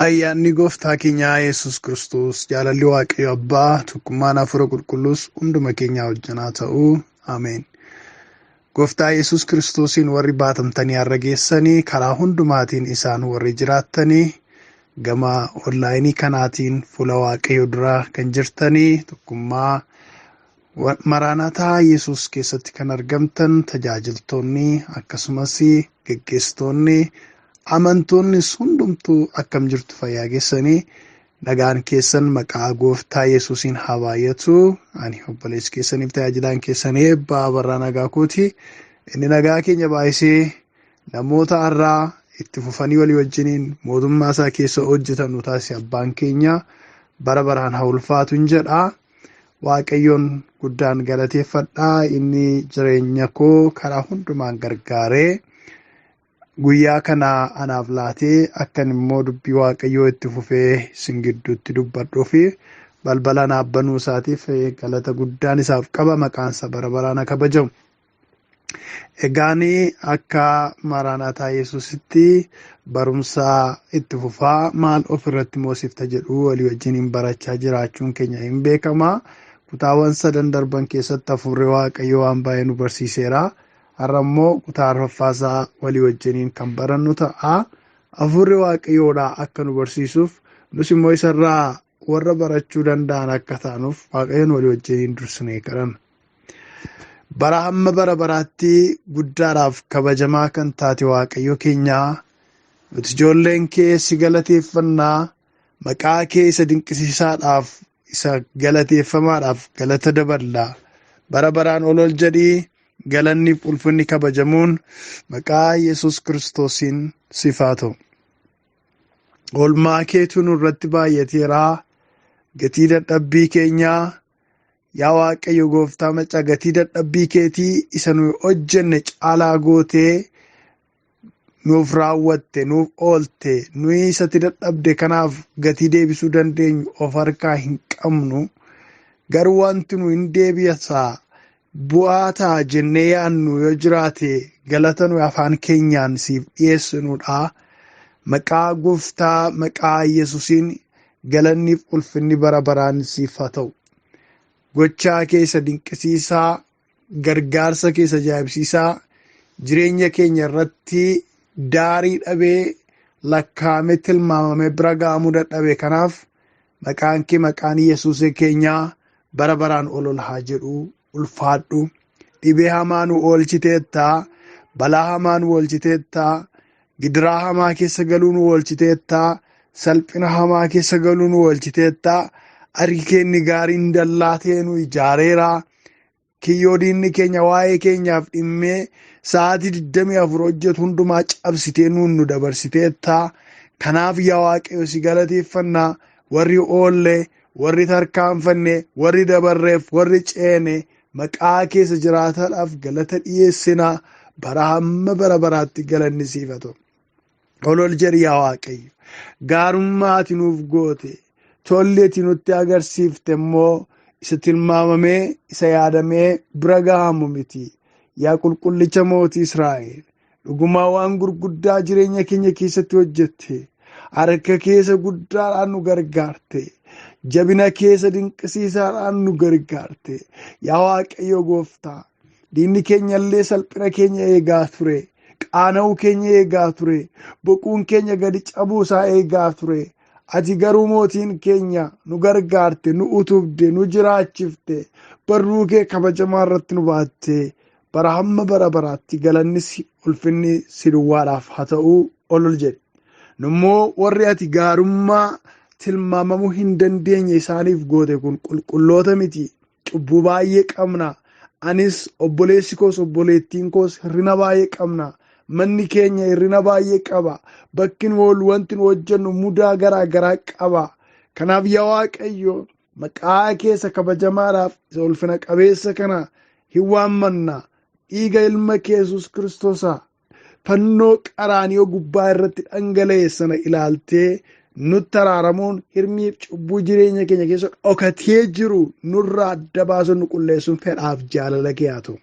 Ayyaanni gooftaa keenyaa Yesuus Kiristoos jaalalli Waaqayyo Abbaa tokkummaan Hafuura Qulqulluus hunduma keenyaa wajjin haa ta'u. Ameen. Gooftaa Yesuus Kiristoosiin warri baatamtanii har'a geessanii karaa hundumaatiin isaan warri jiraattanii gama onlaayinii kanaatiin fuula Waaqayyo duraa kan jirtanii tokkummaa Maraanaataa Yesuus keessatti kan argamtan tajaajiltoonni akkasumas geggeessitoonni amantoonnis hundumtuu akkam jirtu fayyaa keessanii nagaan keessan maqaa gooftaa Yesuusiin haa baay'atu. Ani obboleessi keessaniif tajaajilaan keessanii eebbaa barraa nagaa kooti. Inni nagaa keenya baay'isee namoota har'aa itti fufanii walii wajjiniin mootummaa isaa keessa hojjetan nu taasise abbaan keenya bara baraan haa ulfaatu hin jedha. Waaqayyoon guddaan galateeffadha. Inni jireenya koo karaa hundumaan gargaaree guyyaa kana anaaf laatee akkan immoo dubbii Waaqayyoo itti fufee isin gidduutti dubbadhuu fi balbala anaaf banuu isaatiif galata guddaan isaaf qaba. Maqaan isaa bara baraan haa kabajamu. Egaan akka Maraanaataa Yesuusitti barumsa itti fufaa maal ofirratti moosifta jedhu walii wajjiniin barachaa jiraachuun keenya hin beekama. Kutaawwan sadan darban keessatti hafuurri Waaqayyoo waan baay'ee nu barsiiseera. Har'a immoo kutaa arfaffaasaa walii wajjiniin kan barannu ta'a. Hafuurri Waaqayyoodhaa akka nu barsiisuuf nus immoo isarraa warra barachuu danda'an akka taanuuf Waaqayyoon walii wajjiniin dursinee kadhanna. Bara hamma bara baraatti guddaadhaaf kabajamaa kan taate Waaqayyo keenyaa nuti ijoolleen kee si galateeffannaa maqaa kee isa dinqisiisaadhaaf isa galateeffamaadhaaf galata daballa. Bara baraan ol ol jedhii galanniif ulfinni kabajamuun maqaa Yesuus Kiristoosiin siif haa ta'u. Oolmaa keetu nurratti baay'ateeraa gatii dadhabbii keenyaa Yaa Waaqayyo gooftaa maccaa gatii dadhabbii keetii isa nuyi hojjenne caalaa gootee nuuf raawwatte nuuf oolte nuyi isatti dadhabde kanaaf gatii deebisuu dandeenyu of harkaa hin qabnu garuu wanti nu hin deebisaa bu'aa ta'a jennee yaadnu yoo jiraate galata nuyi afaan keenyaan siif dhiyeessinudha. Maqaa gooftaa maqaa Yesuusiin galanniif ulfinni bara baraan siif haa ta'u. Gochaa kee isa dinqisiisaa, gargaarsa kee isa ajaa'ibsiisaa, jireenya keenya irratti daarii dhabee lakkaa'amee tilmaamamee bira ga'amuu dadhabe kanaaf maqaan kee maqaan Yesuusee keenyaa bara baraan ol ol haa jedhu ulfaadhu. Dhibee hamaa nu oolchiteetta, balaa hamaa nu oolchiteetta, gidiraa hamaa keessa galuu nu oolchiteetta, salphina hamaa keessa galuu nu oolchiteetta, harki keenni gaariin dallaa ta'e nu ijaareera. Kiyyoo diinni keenya waa'ee keenyaaf dhimmee sa'aatii 24 hojjetu hundumaa cabsitee nuun nu dabarsiteetta. Kanaaf yaa Waaqayyo si galateeffannaa warri oollee, warri tarkaanfanne, warri dabarreef, warri ceene maqaa keessa jiraataadhaaf galata dhiyeessinaa bara hamma bara baraatti galanni siif haa ta'u. Ol ol jedhi yaa Waaqayyo. Gaarummaa ati nuuf goote, tolli ati nutti agarsiifte immoo isa tilmaamamee, isa yaadamee bira gahamu miti. Yaa qulqullicha mootii Israa'el, dhugumaa waan gurguddaa jireenya keenya keessatti hojjette, harka keessa guddaadhaan nu gargaarte, jabina keessa dinqisiisaadhaan nu gargaarte. Yaa Waaqayyo gooftaa, diinni keenya illee salphina keenya eegaa ture, qaana'uu keenya eegaa ture, boquun keenya gadi cabuu isaa eegaa ture. Ati garuu mootiin keenya nu gargaarte, nu utubde, nu jiraachifte, barruu kee kabajamaa irratti nu baatte. Bara hamma bara baraatti galanni ulfinni si duwwaadhaaf haa ta'u ol ol jedhi. Nummoo warri ati gaarummaa tilmaamamuu hin dandeenye isaaniif goote kun qulqulloota miti. Cubbuu baay'ee qabna. Anis obboleessi koos obboleettiin koos hirrina baay'ee qabna. Manni keenya hirrina baay'ee qaba. Bakki nu oolu wanti nu hojjennu mudaa garaa garaa qaba. Kanaaf yaa Waaqayyo maqaa keessa kabajamaadhaaf isa ulfina qabeessa kana hin waammanna. Dhiiga ilma kee Yesuus Kiristoosa fannoo qaraaniyoo gubbaa irratti dhangala'e sana ilaaltee nutti araaramuun hirmiif cubbuu jireenya keenya keessa dhokatee jiru nurraa adda baasuun nu qulleessuun fedhaaf jaalala kee haa ta'u.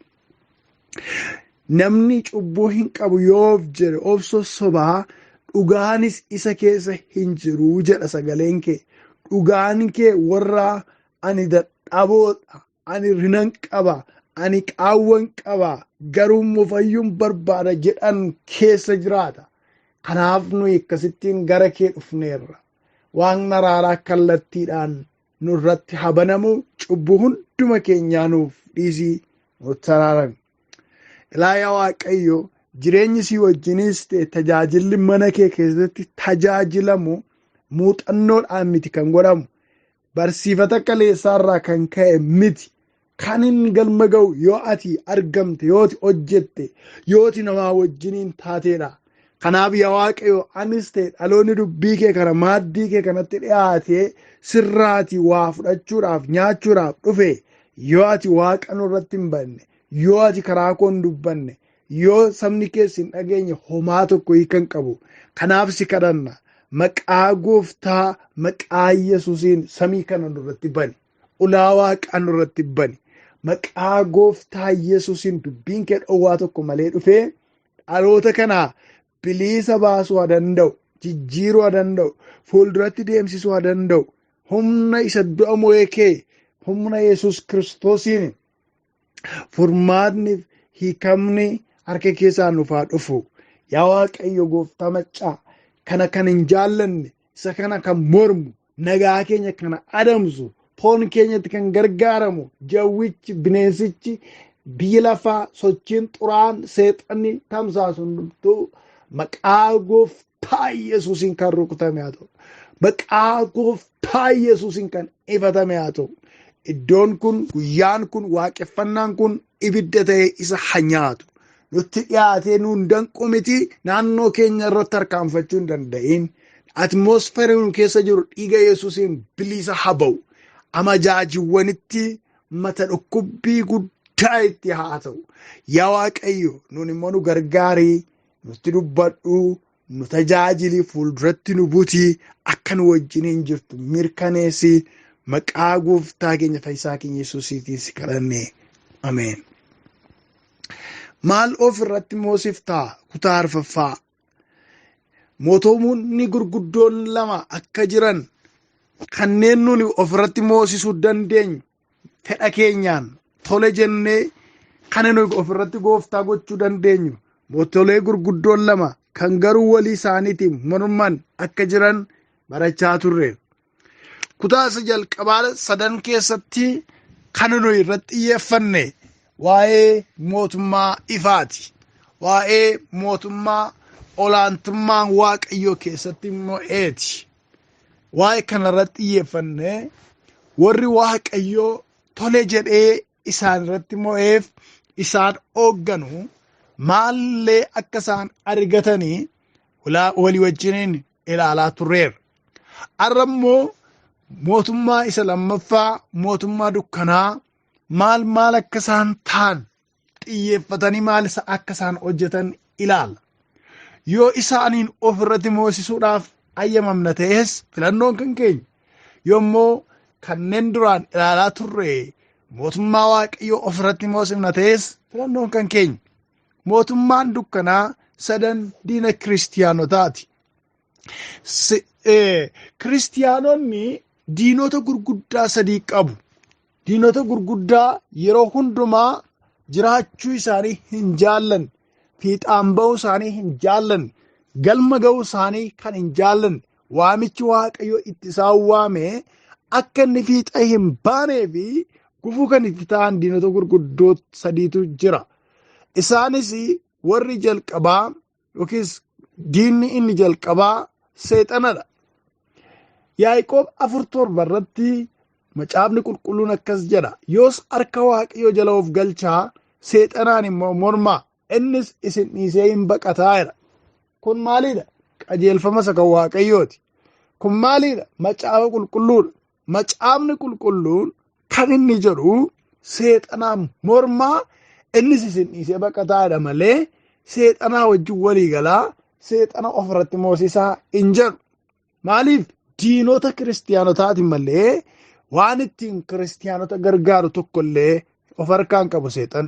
Namni cubbuu hin qabu yoo of jedhe of sossobaa dhugaanis isa keessa hin jiru jedha sagaleen kee. Dhugaan kee warra ani dadhaboodha, ani rinan qaba, ani qaawwan qaba, garuu immoo fayyuun barbaada jedhan keessa jiraata. Kanaaf nuyi akkasittiin gara kee dhufneerra. Waaqni araaraa kallattiidhaan nurratti habanamu cubbuu hunduma keenyaa nuuf dhiisii nutti araarami. Ilaa yaa Waaqayyo jireenyi si wajjinis ta'e tajaajilli mana kee keessatti tajaajilamu muuxannoodhaan miti kan godhamu. Barsiifata kaleessaarraa kan ka'e miti. Kan inni galma ga'u yoo ati argamte, yoo ati hojjette, yoo ati namaa wajjiniin taateedha. Kanaaf yaa Waaqayyo anis ta'e dhaloonni dubbii kee kana maaddii kee kanatti dhiyaatee sirraati waa fudhachuudhaaf nyaachuudhaaf dhufe yoo ati waaqa nurratti hin banne, yoo ati karaa koo hin dubbanne, yoo sabni keessa hin dhageenye homaa tokko hiika hin qabu. Kanaaf si kadhanna. Maqaa gooftaa maqaa Yesuusiin samii kana nurratti bani. Ulaa waaqaa nurratti bani. Maqaa gooftaa Yesuusiin dubbiin kee dhowwaa tokko malee dhufee dhaloota kanaa bilisa baasuu haa danda'u, jijjiiruu haa danda'u, fuulduratti deemsisuu haa danda'u. Humna isa du'a mo'ee kee, humna Yesuus Kiristoosiin furmaatni hiikamni harka keessaa nuuf haa dhufu. Yaa Waaqayyo gooftaa maccaa kana kan hin jaallanne, isa kana kan mormu, nagaa keenya kana adamsu, foon keenyatti kan gargaaramu, jawwichi, bineensichi, biyyi lafaa, sochiin xuraa'aan, seexanni tamsaasu hundumtuu maqaa gooftaa Yesuusiin kan rukutame haa ta'u. Maqaa gooftaa Yesuusiin kan ifatame haa ta'u. Iddoon kun, guyyaan kun, waaqeffannaan kun ibidda ta'ee isa haa nyaatu. Nutti dhiyaatee nuun danqu miti naannoo keenya irratti tarkaanfachuu hin danda'in. Atmoosferii nu keessa jiru dhiiga Yesuusiin bilisa haa ba'u. Amajaajiwwanitti mata dhukkubbii guddaa itti haa ta'u. Yaa Waaqayyo nuun immoo nu gargaarii, nutti dubbadhu, nu tajaajili, fuulduratti nu butii, akka nu wajjiniin jirtu mirkaneessi. Maqaa gooftaa keenya fayyisaa keenya Yesuusiitiin si kadhanne. Ameen. Maal of irratti moosiftaa? Kutaa arfaffaa. Mootummoonni gurguddoon lama akka jiran kanneen nuni ofirratti moosisuu dandeenyu fedha keenyaan tole jennee kan nuyi ofirratti gooftaa gochuu dandeenyu mootolee gurguddoon lama kan garuu walii isaaniitiin morman akka jiran barachaa turre. Kutaa isa jalqabaa sadan keessatti kan nuyi irratti xiyyeeffanne waa'ee mootummaa ifaati. Waa'ee mootummaa olaantummaan Waaqayyoo keessatti mo'eeti. Waa'ee kanarratti xiyyeeffanne warri Waaqayyoo tole jedhee isaan irratti mo'eef isaan hoogganu maallee akka isaan argatanii walii wajjiniin ilaalaa turreerra. Har'a immoo mootummaa isa lammaffaa mootummaa dukkanaa maal maal akka isaan ta'an xiyyeeffatanii maal isa akka isaan hojjetan ilaalla. Yoo isaaniin of irratti moosisuudhaaf ayyamamna ta'es filannoon kan keenya. Yommuu kanneen duraan ilaalaa turre mootummaa Waaqayyoo of irratti moosifna ta'es filannoon kan keenya. Mootummaan dukkanaa sadan diina kiristiyaanotaati. Kiristiyaanonni diinota gurguddaa sadii qabu. Diinota gurguddaa yeroo hundumaa jiraachuu isaanii hin jaallanne, fiixaan ba'uu isaanii hin jaallanne, galma ga'uu isaanii kan hin jaallanne, waamichi Waaqayyoo itti isaan waame akka inni fiixa hin baanee fi gufuu kan itti ta'an diinota gurguddoo sadiitu jira. Isaanis warri jalqabaa yookiis diinni inni jalqabaa seexanadha. Yaaqoob 4:7 irratti macaafni qulqulluun akkas jedha. Yoos harka Waaqayyoo jala of galchaa, seexanaan immoo mormaa, innis isin dhiisee hin baqataa jedha. Kun maalidha? Qajeelfama isa kan Waaqayyooti. Kun maalidha? Macaafa qulqulluudha. Macaafni qulqulluun kan inni jedhu seexanaan mormaa, innis isin dhiisee baqataa jedha malee seexanaa wajjin walii galaa seexana ofirratti moosisaa hin jedhu. Maaliif? Diinota kiristiyaanotaati malee waan ittiin kiristiyaanota gargaaru tokkollee of harkaan qabu seexan.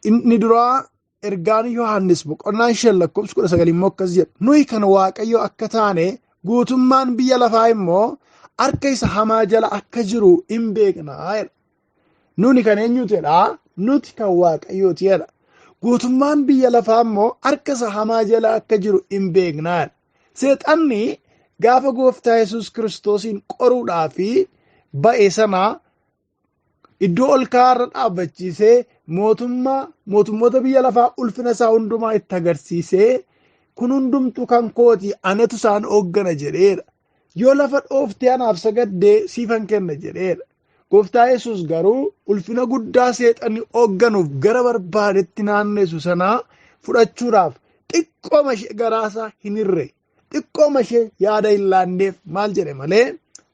Inni duraa ergaan Yohaannis boqonnaan 5 lakkoofsa 19 immoo akkas jedha. Nuyi kan Waaqayyo akka taane guutummaan biyya lafaa immoo harka isa hamaa jala akka jiru hin beekna jedha. Nuni kan eenyuti jedha? Nuti kan Waaqayyooti jedha. Guutummaan biyya lafaa immoo harka isa hamaa jala akka jiru hin beekna jedha. Seexanni gaafa gooftaa Yesuus Kiristoosiin qoruudhaa fi ba'e sana iddoo ol ka'aa irra dhaabbachiisee mootummoota biyya lafaa ulfina isaa hundumaa itti agarsiisee kun hundumtuu kan kooti anatu isaan hooggana jedheera. Yoo lafa dhooftee anaaf sagaddee siifan kenna jedheera. Gooftaa Yesuus garuu ulfina guddaa seexanni hoogganuuf gara barbaadetti naannessu sanaa fudhachuudhaaf xiqqooma ishee garaasaa hin hirre, xiqqooma ishee yaada hin laanneef maal jedhe malee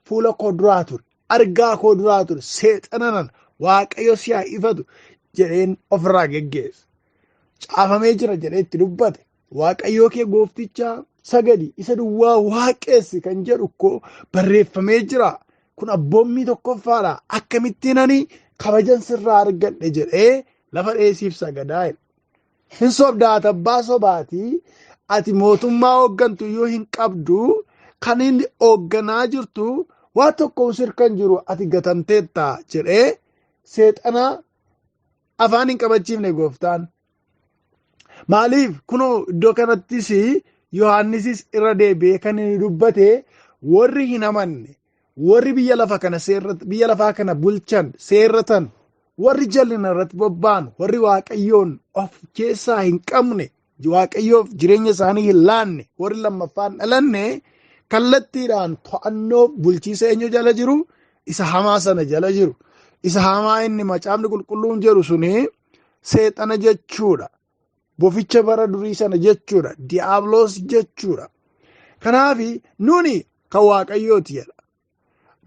fuula koo duraa ture, argaa koo duraa ture, seexana nana Waaqayyo si haa ifatu jedheen ofirraa geggeesse. Caafamee jira jedhee itti dubbate. Waaqayyoo kee goofticha sagadi, isa duwwaa waaqessi kan jedhu koo barreeffamee jira. Kun abboommii tokkoffaadha. Akkamittiin ani kabajan sirraa argadhe jedhee lafa dheesiif sagadaa jedhe. Hin sobdaa ati abbaa sobaatii, ati mootummaa hooggantu iyyuu hin qabdu, kan inni hoogganaa jirtu waan tokko sirkan jiru ati gatamteetta jedhee seexana afaan hin qabachiifne gooftaan. Maaliif kunoo iddoo kanattis Yohaannisis irra deebi'ee kan inni dubbate warri hin amanne, warri biyya lafa kana seerrat, biyya lafaa kana bulchan, seerratan, warri jallina irratti bobba'an, warri Waaqayyoon of keessaa hin qabne, Waaqayyoof jireenya isaanii hin laanne, warri lammaffaan dhalanne kallattiidhaan to'annoo bulchiisa eenyu jala jiru? Isa hamaa sana jala jiru. Isa hamaa inni macaafni qulqulluun jedhu suni seexana jechuudha. Boficha bara durii sana jechuudha. Diyaabloos jechuudha. Kanaaf nuni kan Waaqayyooti jedha.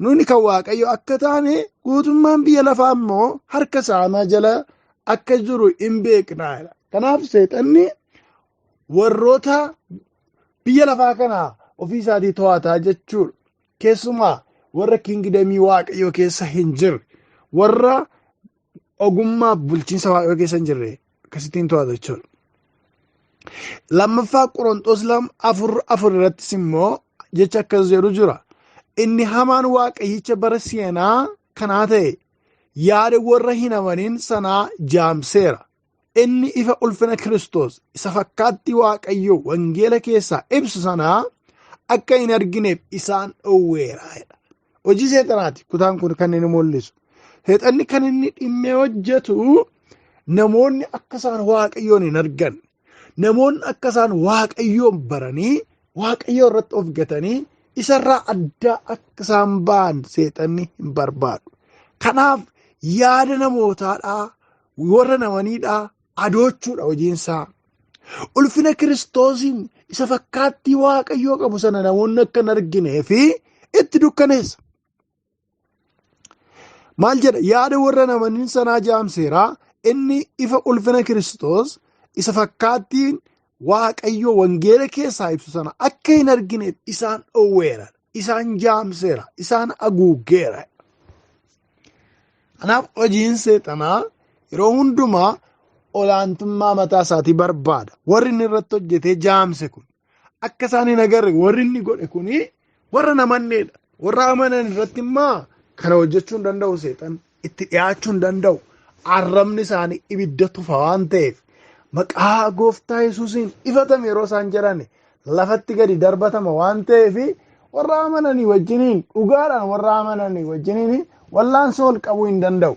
Nuni kan Waaqayyo akka taane guutummaan biyya lafaa immoo harka saamaa jala akka jiru hin beekna jedha. Kanaaf seexanni warroota biyya lafaa kana ofii isaatii to'ataa jechuudha. Keessumaa warra kingidamii Waaqayyoo keessa hin jirre, warra ogummaa bulchiinsa Waaqayyoo keessa hin jirre akkasittiin to'ata jechuudha. Lammaffaa Qorontos 2:4 irrattis immoo jecha akkas jedhu jira. Inni hamaan Waaqayyicha bara seenaa kanaa ta'e yaada warra hin amanin sanaa jaamseera. Inni ifa ulfina Kiristoos isa fakkaattii Waaqayyoo wangeela keessaa ibsu sanaa akka hin argineef isaan dhowweera jedha. Hojii seexanaati kutaan kun kan inni mul'isu. Seexanni kan inni dhimmee hojjetu namoonni akka isaan Waaqayyoon hin arganne, namoonni akka isaan Waaqayyoon baranii Waaqayyoo irratti of gatanii isarraa addaa akka isaan ba'an seexanni hin barbaadu. Kanaaf yaada namootaadhaa warra namaniidhaa adoochuudha hojiinsaa. Ulfina Kiristoosiin isa fakkaattii Waaqayyoo qabu sana namoonni akka hin arginee fi itti dukkaneessa. Maal jedha? Yaada warra namanin sanaa jaamseera. Inni ifa ulfina Kiristoos isa fakkaattiin Waaqayyoo wangeela keessaa ibsu sana akka hin argineef isaan dhowweera, isaan jaamseera, isaan haguuggeera. Kanaaf hojiin seexanaa yeroo hundumaa olaantummaa mataa isaatii barbaada. Warri inni irratti hojjetee jaamse kun akka isaan hin agarre warri inni godhe kun warra namanneedha. Warra amanan irratti immoo kana hojjechuu hin danda'u seexan, itti dhiyaachuu hin danda'u. Arrabni isaanii ibidda tufa waan ta'eef maqaa gooftaa Yesuusiin ifatame yeroo isaan jedhan lafatti gadi darbatama waan ta'eef warra amananii wajjiniin dhugaadhaan warra amananii wajjiniin wallaansoo ol qabuu hin danda'u.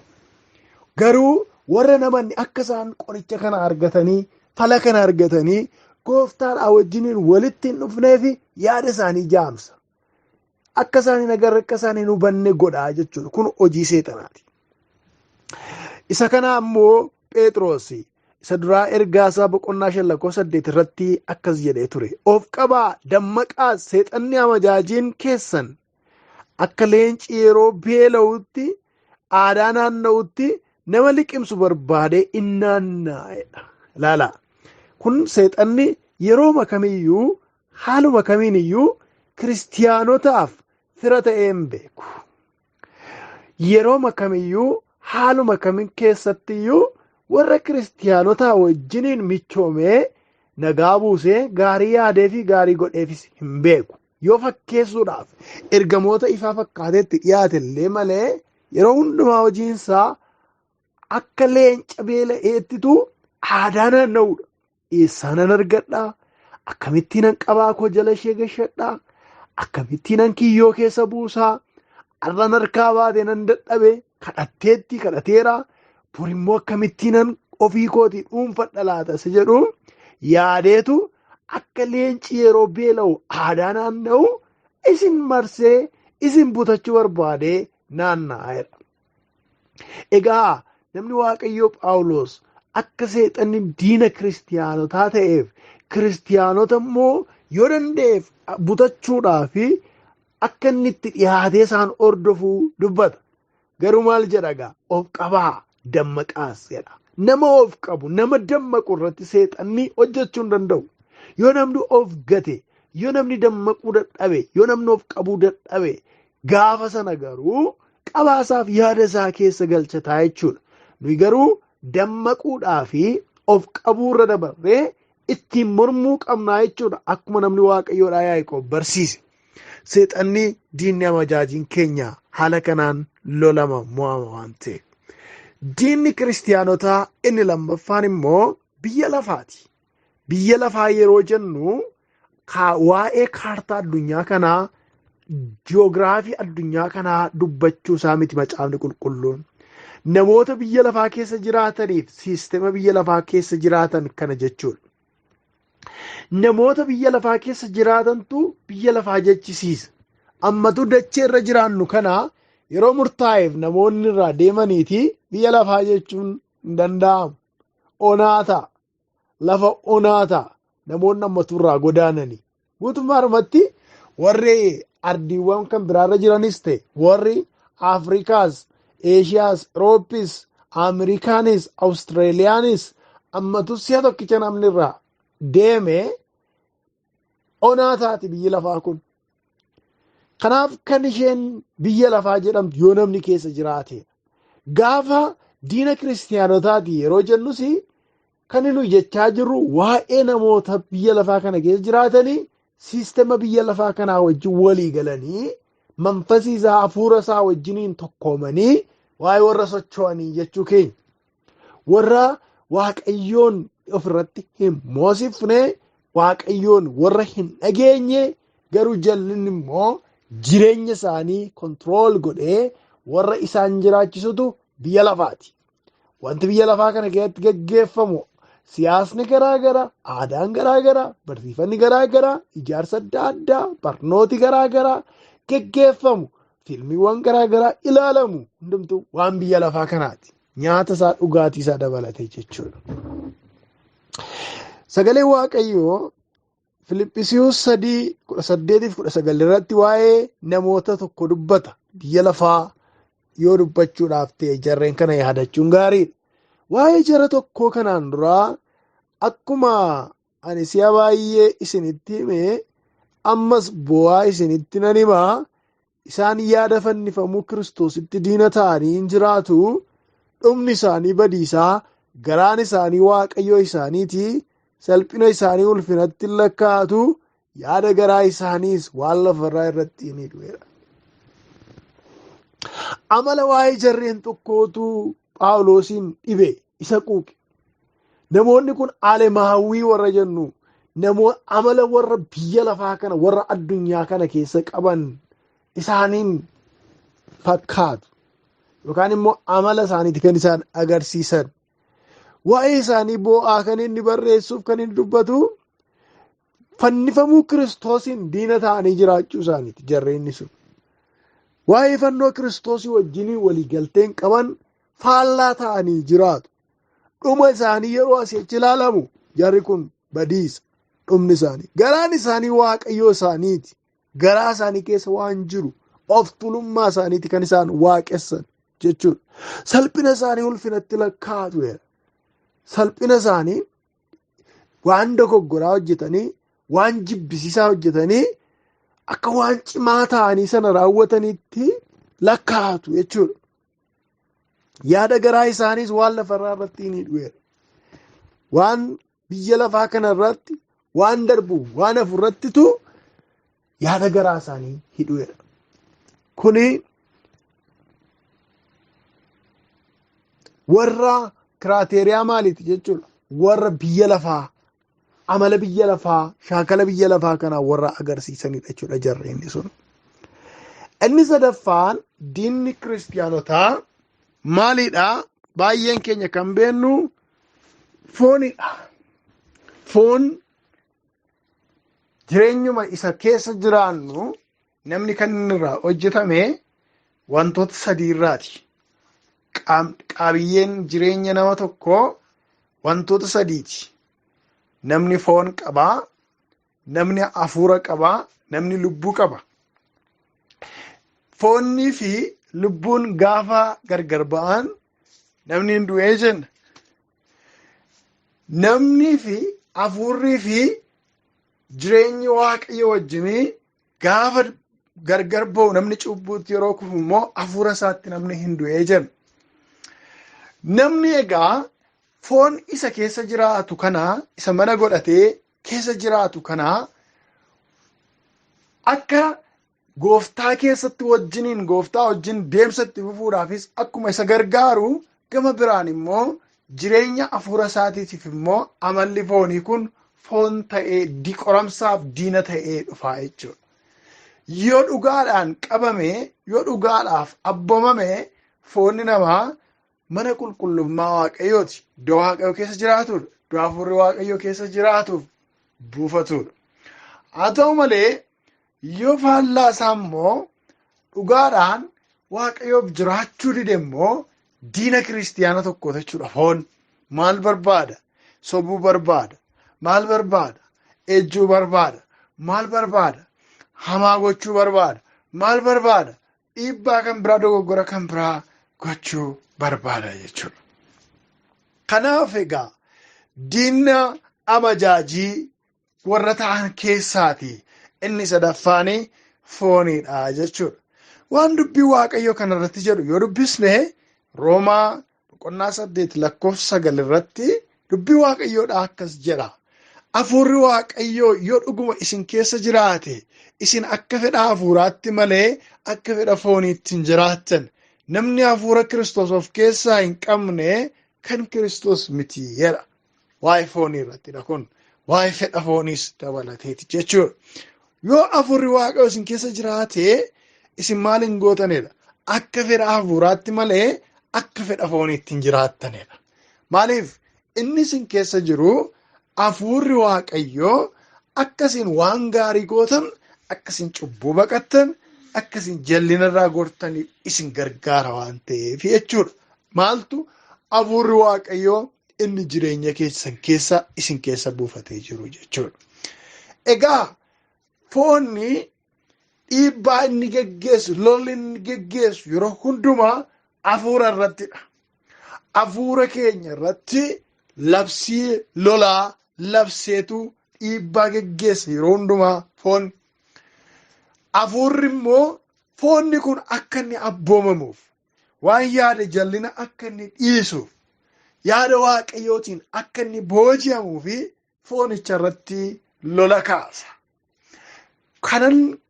Garuu warra namanni akka isaan qoricha kana argatanii fala kana argatanii gooftaadhaa wajjiniin walitti hin dhufneef yaada isaanii jaamsa. Akka isaan hin agarre akka isaan hin hubanne godhaa jechuudha. Kun hojii seexanaati. Isa kana ammoo Phexros isa duraa ergaa isaa boqonnaa 5 lakkoofsa 8 irratti akkas jedhee ture. Of qabaa dammaqaa, seexanni amajaajiin keessan akka leenci yeroo beela'utti aadaa naanna'utti nama liqimsu barbaadee in naanna'edha. Ilaala. Kun seexanni yerooma kamiyyuu haaluma kamiin iyyuu kiristiyaanotaaf fira ta'ee hin beeku. Yerooma kamiyyuu haaluma kamiin keessatti iyyuu warra kiristiyaanotaa wajjiniin michoomee nagaa buusee gaarii yaadee fi gaarii godheefis hin beeku. Yoo fakkeessuudhaaf ergamoota ifaa fakkaateetti dhiyaate illee malee yeroo hundumaa hojiinsaa akka leenca beela'eettitu aadaa naanna'uudha. Eessaa nan argadhaa? Akkamittiin nan qabaa koo jala ishee gashadhaa? Akkamittiin nan kiyyoo keessa buusaa? Har'an harkaa baatee nan dadhabe kadhatteetti kadhateera. Borimmoo akkamittiin nan ofii kootii dhuunfadha laata isa jedhu yaadeetu akka leenci yeroo beela'u aadaa naanna'u isin marsee isin butachuu barbaadee naanna'eera. Egaa namni Waaqayyoo Phaawulos akka seexanni diina kiristiyaanotaa ta'eef kiristiyaanota immoo yoo danda'eef butachuudhaa fi akka inni itti dhiyaatee isaan hordofuu dubbata. Garuu maal jedha egaa? Of qabaa dammaqaas jedha. Nama of qabu, nama dammaqu irratti seexanni hojjechuu hin danda'u. Yoo namni of gate, yoo namni dammaquu dadhabe, yoo namni of qabuu dadhabe, gaafa sana garuu qabaasaaf yaada isaa keessa galchataa jechuudha. Nuyi garuu dammaquudhaa fi of qabuurra dabarree ittiin mormuu qabnaa jechuudha. Akkuma namni Waaqayyoodhaa Yaaqoob barsiise. Seexanni diinni amajaajiin keenya haala kanaan lolama mo'ama waan ta'eef. Diinni kiristiyaanotaa inni lammaffaan immoo biyya lafaati. Biyya lafaa yeroo jennu waa'ee kaartaa addunyaa kanaa, ji'oogiraafii addunyaa kanaa dubbachuu isaa miti macaafni qulqulluun. Namoota biyya lafaa keessa jiraataniif siistema biyya lafaa keessa jiraatan kana jechuudha. Namoota biyya lafaa keessa jiraatantu biyya lafaa jechisiisa. Ammatu dachee irra jiraannu kana yeroo murtaa'eef namoonni irraa deemaniiti biyya lafaa jechuun hin danda'amu. Onaa ta'a. Lafa onaa ta'a. Namoonni ammatu irraa godaananii. Guutummaadhumatti warri ardiiwwan kan biraarra jiranis ta'e warri Afrikaas, Eeshiyaas, Eurooppis, Ameerikaanis, Awustiraaliyaanis ammatu si'a tokkicha namni irraa deeme onaa taati biyyi lafaa kun. Kanaaf kan isheen biyya lafaa jedhamtu yoo namni keessa jiraatedha. Gaafa diina kiristiyaanotaati yeroo jennus kan nuyi jechaa jirru waa'ee namoota biyya lafaa kana keessa jiraatanii siistema biyya lafaa kanaa wajjin walii galanii manfasii isaa hafuura isaa wajjiniin tokkoomanii waa'ee warra socho'anii jechuu keenya. Warra Waaqayyoon ofirratti hin moosifne, Waaqayyoon warra hin dhageenye, garuu jallinni immoo jireenya isaanii kontirool godhee warra isaan jiraachisutu biyya lafaati. Wanti biyya lafaa kana keessatti gaggeeffamu siyaasni garaagaraa, aadaan garaagaraa, barsiifanni garaagaraa, ijaarsa adda addaa, barnooti garaagaraa gaggeeffamu, fiilmiiwwan garaagaraa ilaalamu hundumtuu waan biyya lafaa kanaati. Nyaata isaa dhugaatii isaa dabalatee jechuudha. Sagalee Waaqayyoo Filiphisiiyuus 3:18-19 irratti waa'ee namoota tokko dubbata. Biyya lafaa yoo dubbachuudhaaf ta'e jarreen kana yaadachuun gaariidha. Waa'ee jara tokkoo kanaan duraa akkuma ani si'a baay'ee isinitti hime ammas bu'aa isinitti nan himaa. Isaan yaada fannifamuu Kiristoositti diina ta'anii hin jiraatu. Dhumni isaanii badiisaa, garaan isaanii waaqayyoo isaaniiti. Salphina isaanii ulfinatti hin lakkaa'atu. Yaada garaa isaaniis waan lafarraa irratti ni du'eera. Amala waa'ee jarreen tokkootu Phaawulosiin dhibe, isa quuqe. Namoonni kun alemaawwii warra jennu, amala warra biyya lafaa kana, warra addunyaa kana keessa qaban isaaniin fakkaatu. Yookaan immoo amala isaaniiti kan isaan agarsiisan. Waa'ee isaanii boo'aa kan inni barreessuuf kan inni dubbatu fannifamuu Kiristoosiin diina ta'anii jiraachuu isaaniiti jarreenni sun. Waa'ee fannoo Kiristoosii wajjiniin waliigalteen qaban faallaa ta'anii jiraatu. Dhuma isaanii yeroo asii achi ilaalamu jarri kun badiisa dhumni isaanii. Garaan isaanii waaqayyoo isaaniiti. Garaa isaanii keessa waan jiru of tulummaa isaaniiti kan isaan waaqessan jechuudha. Salphina isaanii ulfinatti lakkaa'atu. Salphina isaanii waan dogoggoraa hojjetanii, waan jibbisiisaa hojjetanii akka waan cimaa ta'anii sana raawwatanitti lakkaa'atu jechuudha. Yaada garaa isaaniis waan lafarraa irratti ni du'eera. Waan biyya lafaa kana irratti waan darbu waan hafu irrattitu yaada garaa isaanii hidhuudha. Kuni warra kiraateeriyaa maaliiti jechuudha. Warra biyya lafaa, amala biyya lafaa, shaakala biyya lafaa kanaa warra agarsiisanidha jechuudha jarreen sun. Inni sadaffaan diinni kiristiyaanotaa maalidha? Baay'een keenya kan beennu foonidha. Foon jireenyuma isa keessa jiraannu namni kan inni irraa hojjetame wantoota sadii irraati. Qabiyyeen jireenya nama tokkoo wantoota sadiiti. Namni foon qabaa, namni hafuura qabaa, namni lubbuu qaba. Foonnii fi lubbuun gaafa gargar ba'an namni hin du'ee jenna. Namni fi hafuurrii fi jireenyi waaqayyo wajjinii gaafa gargar ba'u namni cubbuutti yeroo kufu immoo hafuura isaatti namni hin du'ee jenna. Namni egaa foon isa keessa jiraatu kana, isa mana godhatee keessa jiraatu kana akka gooftaa keessatti wajjiniin gooftaa wajjin deemsa itti fufuudhaafis akkuma isa gargaaru gama biraan immoo jireenya hafuura isaatiitiif immoo amalli foonii kun foon ta'ee qoramsaaf diina ta'ee dhufaa jechuudha. Yoo dhugaadhaan qabame, yoo dhugaadhaaf abboomame foonni namaa mana qulqullummaa Waaqayyooti. Iddoo Waaqayyoo keessa jiraatudha. Iddoo hafuurri Waaqayyoo keessa jiraatuuf buufatudha. Haa ta'u malee yoo faallaa isaa immoo dhugaadhaan Waaqayyoof jiraachuu dide immoo diina kiristiyaana tokko jechuudha. Foon maal barbaada? Sobuu barbaada. Maal barbaada? Ejjuu barbaada. Maal barbaada? Hamaa gochuu barbaada. Maal barbaada? Dhiibbaa kan biraa, dogoggora kan biraa gochuu barbaada jechuudha. Kanaaf egaa diina amajaajii warra ta'an keessaati inni sadaffaan fooniidha jechuudha. Waan dubbii Waaqayyoo kanarratti jedhu yoo dubbisne Roomaa boqonnaa 8 lakkoofsa 9 irratti dubbii Waaqayyoodha akkas jedha. Hafuurri Waaqayyoo yoo dhuguma isin keessa jiraate isin akka fedha hafuuraatti malee akka fedha fooniitti hin jiraattan. Namni hafuura Kiristoos of keessaa hin qabne kan Kiristoos miti jedha. Waa'ee foonii irrattidha kun. Waa'ee fedha fooniis dabalateeti jechuudha. Yoo hafuurri Waaqayyoo isin keessa jiraate isin maal hin gootanidha? Akka fedha hafuuraatti malee akka fedha fooniitti hin jiraattanidha. Maaliif? Inni isin keessa jiru hafuurri Waaqayyoo akka isin waan gaarii gootan, akka isin cubbuu baqattan, akka isin jallinarraa gortaniif isin gargaara waan ta'eef jechuudha. Maaltu hafuurri Waaqayyoo inni jireenya keessan keessa isin keessa buufatee jiru jechuudha. Egaa foonni dhiibbaa inni geggeessu, lolli inni geggeessu yeroo hundumaa hafuura irrattidha. Hafuura keenya irratti labsii lolaa labseetu dhiibbaa geggeessa yeroo hundumaa foonni. Hafuurri immoo foonni kun akka inni abboomamuuf, waan yaade jallina akka inni dhiisuuf, yaada Waaqayyootiin akka inni booji'amuu fi foonicha irratti lola kaasa.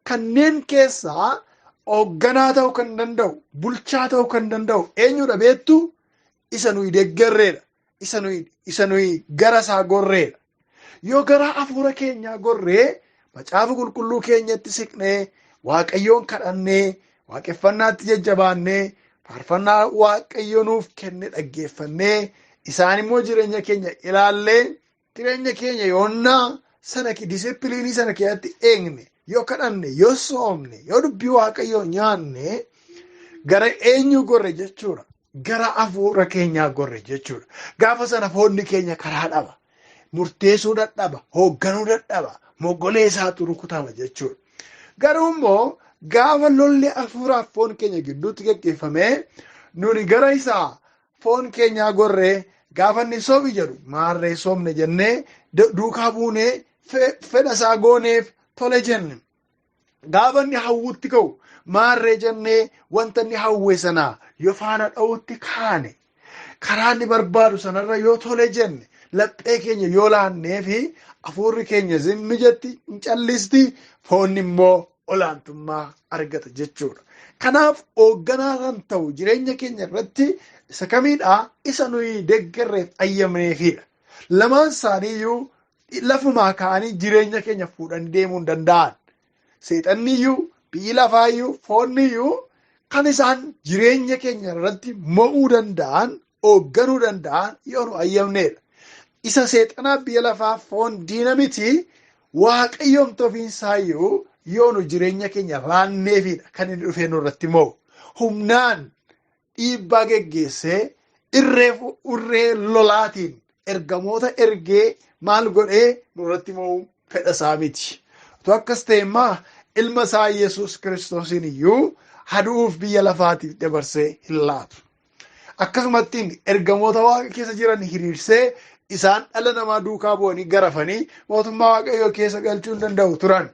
Kanneen keessaa hoogganaa ta'uu kan danda'u, bulchaa ta'uu kan danda'u eenyudha beektu? Isa nuyi deeggarreedha. Isa nuyi gara isaa gorreedha. Yoo gara hafuura keenyaa gorree macaafa qulqulluu keenyatti siqnee Waaqayyoon kadhannee waaqeffannaatti jajjabaannee faarfannaa Waaqayyo nuuf kenne dhaggeeffannee isaan immoo jireenya keenya ilaallee jireenya keenya yoonnaa sana disipiliinii sana keessatti eegne, yoo kadhanne, yoo soomne, yoo dubbii Waaqayyoo nyaanne, gara eenyu gorre jechuudha? Gara hafuura keenyaa gorre jechuudha. Gaafa sana foonni keenya karaa dhaba, murteessuu dadhaba, hoogganuu dadhaba, moggolee isaatu rukutama jechuudha. Garuu immoo gaafa lolli hafuuraaf foon keenya gidduutti geggeeffamee nuni gara isaa foon keenyaa gorree, gaafa inni soomi jedhu maarree soomne jennee duukaa buunee fedha isaa gooneef tole jenne. Gaafa inni hawwutti ka'u maarree jennee wanta inni hawwe sanaa yoo faana dha'utti kaane, karaa inni barbaadu sanarra yoo tole jenne, laphee keenya yoo laannee fi hafuurri keenya zimmi jetti, hin callisti, foonni immoo olaantummaa argata jechuudha. Kanaaf hoogganaa kan ta'u jireenya keenya irratti isa kamiidha? Isa nuyi deeggarreef ayyamneefidha. Lamaan isaaniiyyuu lafumaa ka'anii jireenya keenya fuudhanii deemuu hin danda'an. Seexanniyyuu, biyyi lafaayyuu, foonniyyuu kan isaan jireenya keenya irratti mo'uu danda'an, hoogganuu danda'an yoo nu ayyamneedha. Isa seexanaa biyya lafaa foon diina miti, Waaqayyoomti ofiinsaayyuu yoo nu jireenya keenya laanneefidha kan inni dhufee nurratti mo'u. Humnaan dhiibbaa geggeessee irree lolaatiin ergamoota ergee maal godhee nurratti mo'uu fedha isaa miti. Otoo akkas ta'e immoo ilma isaa Yesuus Kiristoosiin iyyuu hadu'uuf biyya lafaatiif dabarsee hin laatu. Akkasumattiin ergamoota Waaqa keessa jiran hiriirsee isaan dhala namaa duukaa bu'anii garafanii mootummaa Waaqayyoo keessa galchuu hin danda'u turan.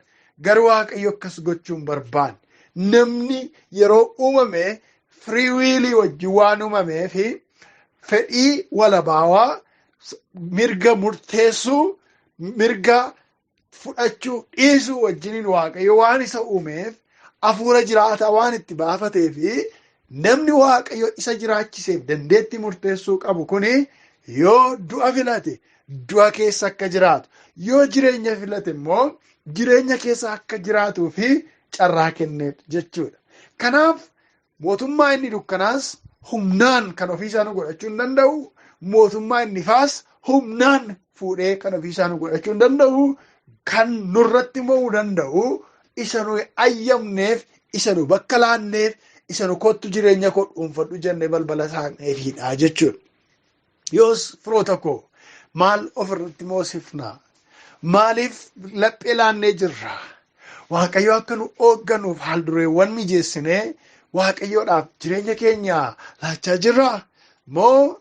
Garuu Waaqayyo akkas gochuu hin barbaanne. Namni yeroo uumame firii wiilii wajjin waan uumamee fi fedhii walabaawaa, mirga murteessuu, mirga fudhachuu dhiisuu wajjiniin Waaqayyo waan isa uumeef, hafuura jiraataa waan itti baafatee fi namni Waaqayyo isa jiraachiseef dandeettii murteessuu qabu kuni yoo du'a filate du'a keessa akka jiraatu, yoo jireenya filate immoo jireenya keessa akka jiraatuu fi carraa kenneef jechuudha. Kanaaf mootummaa inni dukkanaas humnaan kan ofiisaa nu godhachuu hin danda'u, mootummaa inni ifaas humnaan fuudhee kan ofiisaa nu godhachuu hin danda'u. Kan nurratti mo'uu danda'u isa nuyi ayyamneef, isa nu bakka laanneef, isa nu kottu jireenya koo dhuunfadhu jennee balbala saaqneefiidha jechuudha. Yoos firoota koo, maal ofirratti moosifna? Maaliif laphee laannee jirra? Waaqayyo akka nu hoogganuuf haaldureewwan mijeessinee Waaqayyoodhaaf jireenya keenya laachaa jirra? Moo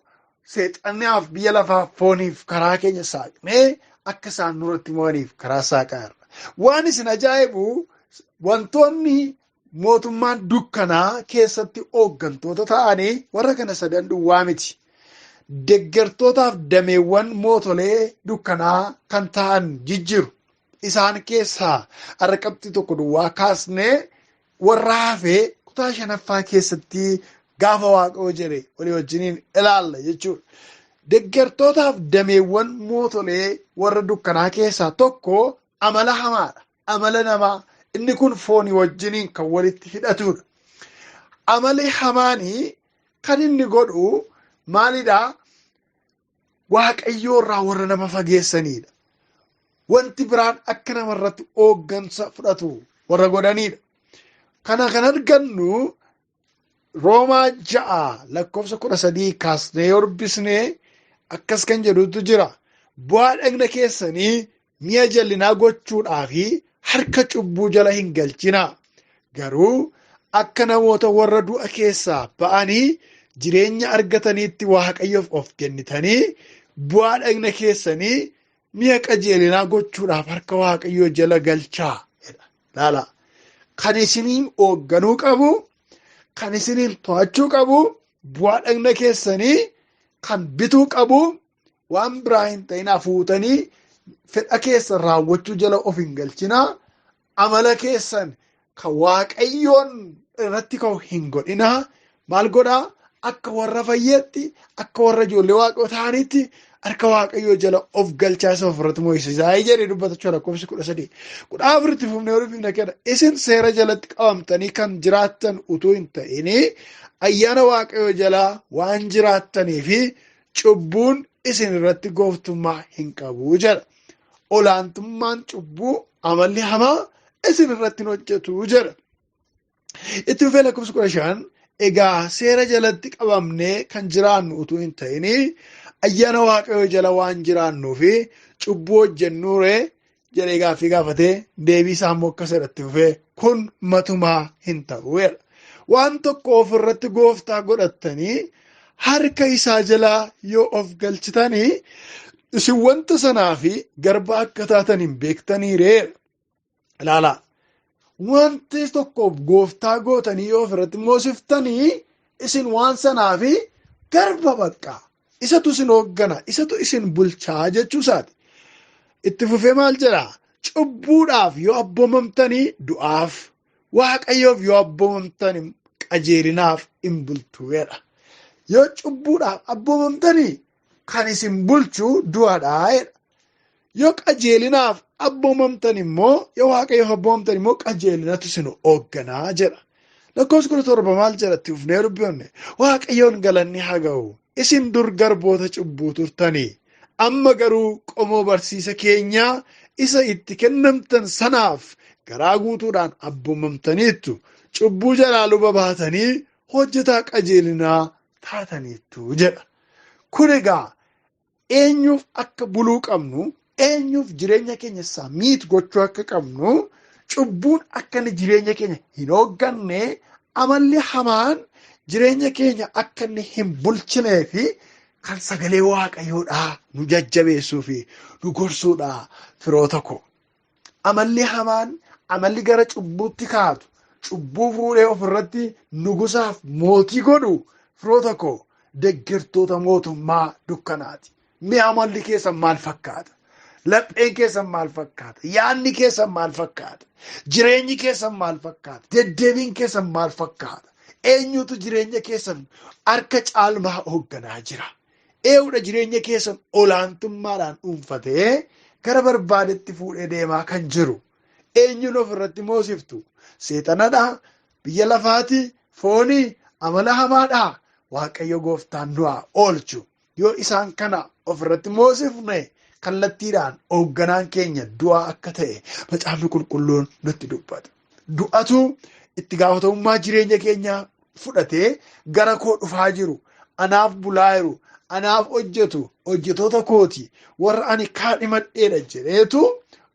seexannaaf biyya lafaaf fooniif karaa keenya saaqnee akka isaan nurratti mo'aniif karaa saaqaa jirra? Waan isin ajaa'ibu, wantoonni mootummaan dukkanaa keessatti hooggantoota ta'anii warra kana sadan duwwaa miti. Deggertootaaf dameewwan mootolee dukkanaa kan ta'an jijjiiru. Isaan keessaa har'a qabxii tokko duwwaa kaasnee warra hafee kutaa shanaffaa keessatti gaafa Waaqayyo jedhe walii wajjiniin ilaalla jechuudha. Deggertootaaf dameewwan mootolee warra dukkanaa keessaa tokko amala hamaadha. Amala namaa inni kun foonii wajjiniin kan walitti hidhatudha. Amalli hamaanii kan inni godhu maalidhaa? Waaqayyoo irraa warra nama fageessanidha. Wanti biraan akka namarratti hooggansa fudhatu warra godhanidha. Kana kan argannu Roomaa 6 lakkoofsa 13 kaasnee yoo dubbisne Akkas kan jedhutu jira. Bu'aa dhagna keessanii mi'a jallinaa gochuudhaa fi harka cubbuu jala hin galchinaa. Garuu akka namoota warra du'a keessaa ba'anii jireenya argataniitti Waaqayyoof of kennitanii bu'aa dhagna keessanii mi'a qajeelinaa gochuudhaaf harka Waaqayyoo jala galchaa. Laala. Kan isiniin hoogganuu qabu, kan isiniin to'achuu qabu, bu'aa dhagna keessanii kan bituu qabu, waan biraa hin ta'in hafuutanii fedha keessan raawwachuu jala of hin galchinaa. Amala keessan kan Waaqayyoon irratti ka'u hin godhinaa. Maal godhaa? Akka warra fayyeetti, akka warra ijoollee Waaqayyoo ta'anitti harka Waaqayyoo jala of galchaa isa ofirratti mo'isisaa jedhee dubbata jechuudha lakkoofsi 13. 14tti fufnee yoo dhufne kenna. Isin seera jalatti qabamtanii kan jiraattan utuu hin ta'inii ayyaana Waaqayyoo jalaa waan jiraattanii fi cubbuun isin irratti gooftummaa hin qabu jedha. Olaantummaan cubbuu amalli hamaa isin irratti hin hojjetu jedha. Itti fufee lakkoofsi 15 egaa seera jalatti qabamnee kan jiraannu utuu hin ta'inii ayyaana Waaqayyoo jala waan jiraannuu fi cubbuu hojjennuuree jedhee gaaffii gaafatee deebii isaa immoo akkas jedhatti fufee kun matumaa hin ta'u jedha. Waan tokko ofirratti gooftaa godhattanii harka isaa jalaa yoo of galchitanii isin wanta sanaa fi garba akka taatan hin beektaniiree. Ilaalaa. Wanti tokko gooftaa gootanii yoo ofirratti moosiftanii isin waan sanaa fi garba bakka. Isatu isin hooggana, isatu isin bulchaa jechuu isaati. Itti fufee maal jedhaa? Cubbuudhaaf yoo abboomamtanii du'aaf, Waaqayyoof yoo abboomamtanii qajeelinaaf hin bultu jedha. Yoo cubbuudhaaf abboomamtanii kan isin bulchu du'adha jedha. Yoo qajeelinaaf abboomamtan immoo, yoo Waaqayyoof abboomamtan immoo qajeelinatu isin hoogganaa jedha. Lakkoofsi 17 maal jedha itti fufnee dubbifne? Waaqayyoon galanni haa ga'u. Isin dur garboota cubbuu turtanii. Amma garuu qomoo barsiisa keenyaa isa itti kennamtan sanaaf garaa guutuudhaan abboomamtaniittu. Cubbuu jalaa luba baatanii hojjetaa qajeelinaa taataniittu jedha. Kun egaa eenyuuf akka buluu qabnu, eenyuuf jireenya keenya samiit gochuu akka qabnu, cubbuun akka inni jireenya keenya hin hoogganne, amalli hamaan jireenya keenya akka inni hin bulchinee fi kan sagalee Waaqayyoodhaa nu jajjabeessuu fi nu gorsuudha firoota koo. Amalli hamaan, amalli gara cubbuutti kaatu, cubbuu fuudhee ofirratti nugusaaf mootii godhu firoota koo deggertoota mootummaa dukkanaati. Mee amalli keessan maal fakkaata? Lapheen keessan maal fakkaata? Yaadni keessan maal fakkaata? Jireenyi keessan maal fakkaata? Deddeebiin keessan maal fakkaata? Eenyutu jireenya keessan harka caalmaa hoogganaa jira? Eenyudha jireenya keessan olaantummaadhaan dhuunfatee gara barbaadetti fuudhee deemaa kan jiru? Eenyuun ofirratti moosiftu? Seexanadhaa? Biyya lafaati? Foonii? Amala hamaadhaa? Waaqayyo gooftaan nu haa oolchu. Yoo isaan kana ofirratti moosifne kallattiidhaan hoogganaan keenya du'aa akka ta'e macaafni qulqulluun nutti dubbata. Du'atu itti gaafatamummaa jireenya keenyaa fudhatee gara koo dhufaa jiru, anaaf bulaa jiru, anaaf hojjetu, hojjetoota kooti, warra ani kaadhimadheedha jedheetu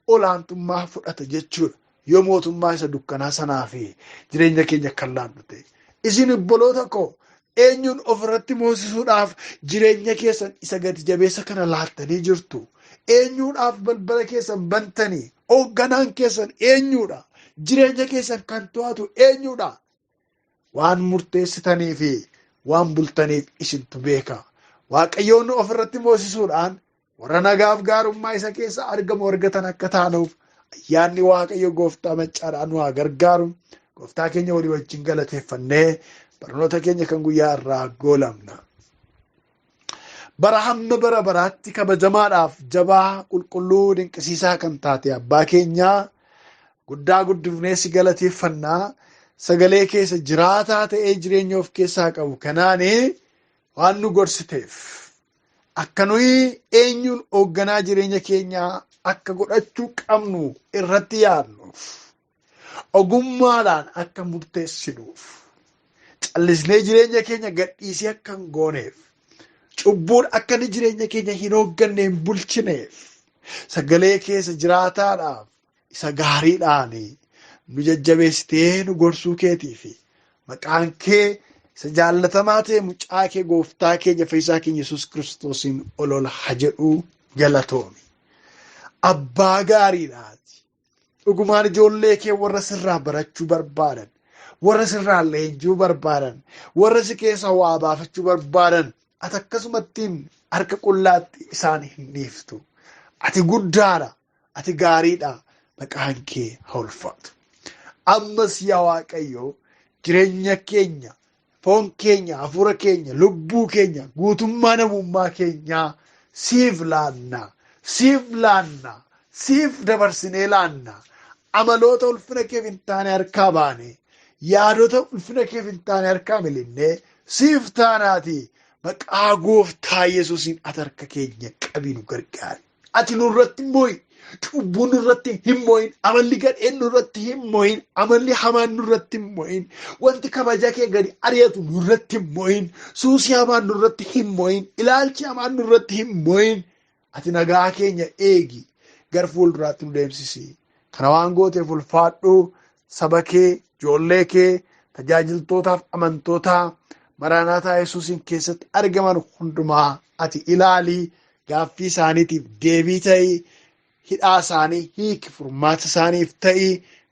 olaantummaa fudhata jechuudha. Yoo mootummaa isa dukkanaa sanaa fi jireenya keenya kan laannu ta'e. Isin obboloota koo eenyuun ofirratti moosisuudhaaf jireenya keessan isa gati jabeessa kana laattanii jirtu? Eenyuudhaaf balbala keessan bantanii? Hoogganaan keessan eenyuudha? Jireenya keessan kan to'atu eenyuudha? Waan murteessitanii fi waan bultaniif isintu beeka. Waaqayyoon ofirratti moosisuudhaan warra nagaaf gaarummaa isa keessa argamu argatan akka taanuuf ayyaanni Waaqayyo gooftaa maccaadhaan nu haa gargaaru. Gooftaa keenya walii wajjin galateeffannee barnoota keenya kan guyyaa irraa goolamna. Bara hamma bara baraatti kabajamaadhaaf jabaa qulqulluu dinqisiisaa kan taate abbaa keenyaa guddaa guddifnee si galateeffannaa. Sagalee keessa jiraataa ta'ee jireenya of keessaa qabu kanaanii waan nu gorsiteef akka nuyi eenyuun hoogganaa jireenya keenyaa akka godhachuu qabnu irratti yaadnuuf ogummaadhaan akka murteessinuuf callisnee jireenya keenya gadhiisee akka hin gooneef Cubbuun akka inni jireenya keenya hin hoogganne hin bulchineef sagalee keessa jiraataadhaaf isa gaariidhaan nu jajjabeessitee nu gorsuu keetiif maqaan kee isa jaallatamaa ta'e mucaa kee gooftaa keenya fayyisaa keenya Yesuus Kiristoosiin ol ol haa jedhu galatoomi. Abbaa gaariidhaati. Dhugumaan ijoollee kee warra sirraa barachuu barbaadan, warra sirraa leenjuu barbaadan, warra si keessa waa baafachuu barbaadan, ati akkasumattiin harka qullaatti isaan hin dhiiftu. Ati guddaadha, ati gaariidha, maqaan kee haa ulfaatu. Ammas yaa Waaqayyo jireenya keenya, foon keenya, hafuura keenya, lubbuu keenya, guutummaa namummaa keenyaa siif laanna, siif laanna, siif dabarsinee laanna. Amaloota ulfina keef hin taane harkaa baane, yaadota ulfina keef hin taane harkaa milinnee siif taanaati. Maqaa gooftaa Yesuusiin ati harka keenya qabii nu gargaari. Ati nurratti moo'i. Cubbuun nurratti hin moo'in. Amalli gadheen nurratti hin moo'in. Amalli hamaan nurratti hin moo'in. Wanti kabaja kee gadi ari'atu nurratti hin moo'in. Suusii hamaan nurratti hin moo'in. Ilaalchi hamaan nurratti hin moo'in. Ati nagaa keenya eegi. Gara fuulduraatti nu deemsisi. Kana waan gooteef ulfaadhu saba kee, ijoollee kee, tajaajiltootaaf amantootaa Maraanaataa Yesuusiin keessatti argaman hundumaa ati ilaali. Gaaffii isaaniitiif deebii ta'i. Hidhaa isaanii hiiki, furmaata isaaniif ta'i.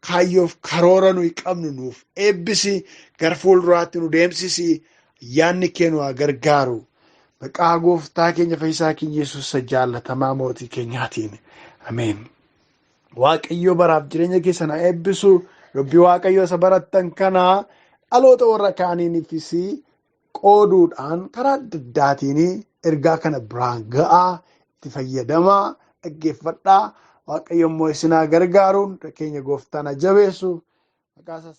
Kaayyoof karoora nuyi qabnu nuuf eebbisi. Gara fuulduraatti nu deemsisi. Ayyaanni kee nu haa gargaaru. Maqaa gooftaa keenya fayyisaa keenya Yesuus isa jaallatamaa mootii keenyaatiin. Ameen. Waaqayyo baraaf jireenya keessan haa eebbisu. Dubbii Waaqayyo isa barattan kana dhaloota warra kaaniinifis qooduudhaan karaa adda addaatiin ergaa kana biraan ga'aa, itti fayyadamaa, dhaggeeffadhaa. Waaqayyo immoo isin haa gargaaru. Keenya gooftaan haa jabeessu. Maqaa isaa